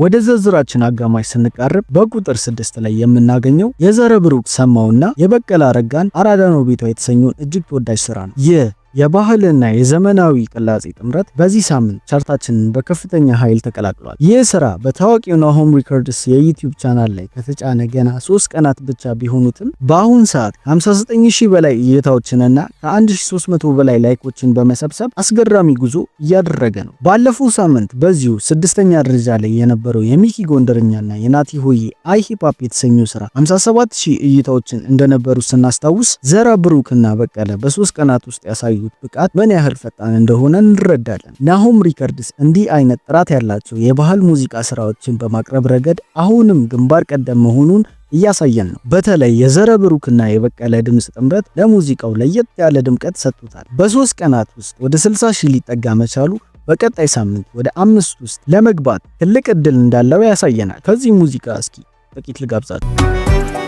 ወደ ዝርዝራችን አጋማሽ ስንቃርብ በቁጥር 6 ላይ የምናገኘው የዘረ ብሩክ ሰማውና የበቀለ አረጋን አራዳ ነው ቤቷ የተሰኘውን እጅግ ተወዳጅ ስራ ነው። ይህ የባህልና የዘመናዊ ቅላጼ ጥምረት በዚህ ሳምንት ቻርታችንን በከፍተኛ ኃይል ተቀላቅሏል። ይህ ስራ በታዋቂው ናሆም ሪከርድስ የዩቲዩብ ቻናል ላይ ከተጫነ ገና 3 ቀናት ብቻ ቢሆኑትም በአሁን ሰዓት 59,000 በላይ እይታዎችንና ከ1300 በላይ ላይኮችን በመሰብሰብ አስገራሚ ጉዞ እያደረገ ነው። ባለፈው ሳምንት በዚሁ ስድስተኛ ደረጃ ላይ የነበረው የሚኪ ጎንደርኛና የናቲ ሆዬ አይ ሂፕ ሆፕ የተሰኘው ስራ 57,000 እይታዎችን እንደነበሩ ስናስታውስ ዘራ ብሩክና በቀለ በ3 ቀናት ውስጥ ያሳዩት ብቃት ምን ያህል ፈጣን እንደሆነ እንረዳለን። ናሆም ሪከርድስ እንዲህ አይነት ጥራት ያላቸው የባህል ሙዚቃ ስራዎችን በማቅረብ ረገድ አሁንም ግንባር ቀደም መሆኑን እያሳየን ነው። በተለይ የዘረ ብሩክና የበቀለ ድምፅ ጥምረት ለሙዚቃው ለየት ያለ ድምቀት ሰጥቶታል። በ3 ቀናት ውስጥ ወደ 60 ሺህ ሊጠጋ መቻሉ በቀጣይ ሳምንት ወደ አምስት ውስጥ ለመግባት ትልቅ እድል እንዳለው ያሳየናል። ከዚህ ሙዚቃ እስኪ ጥቂት ልጋብዛችሁ።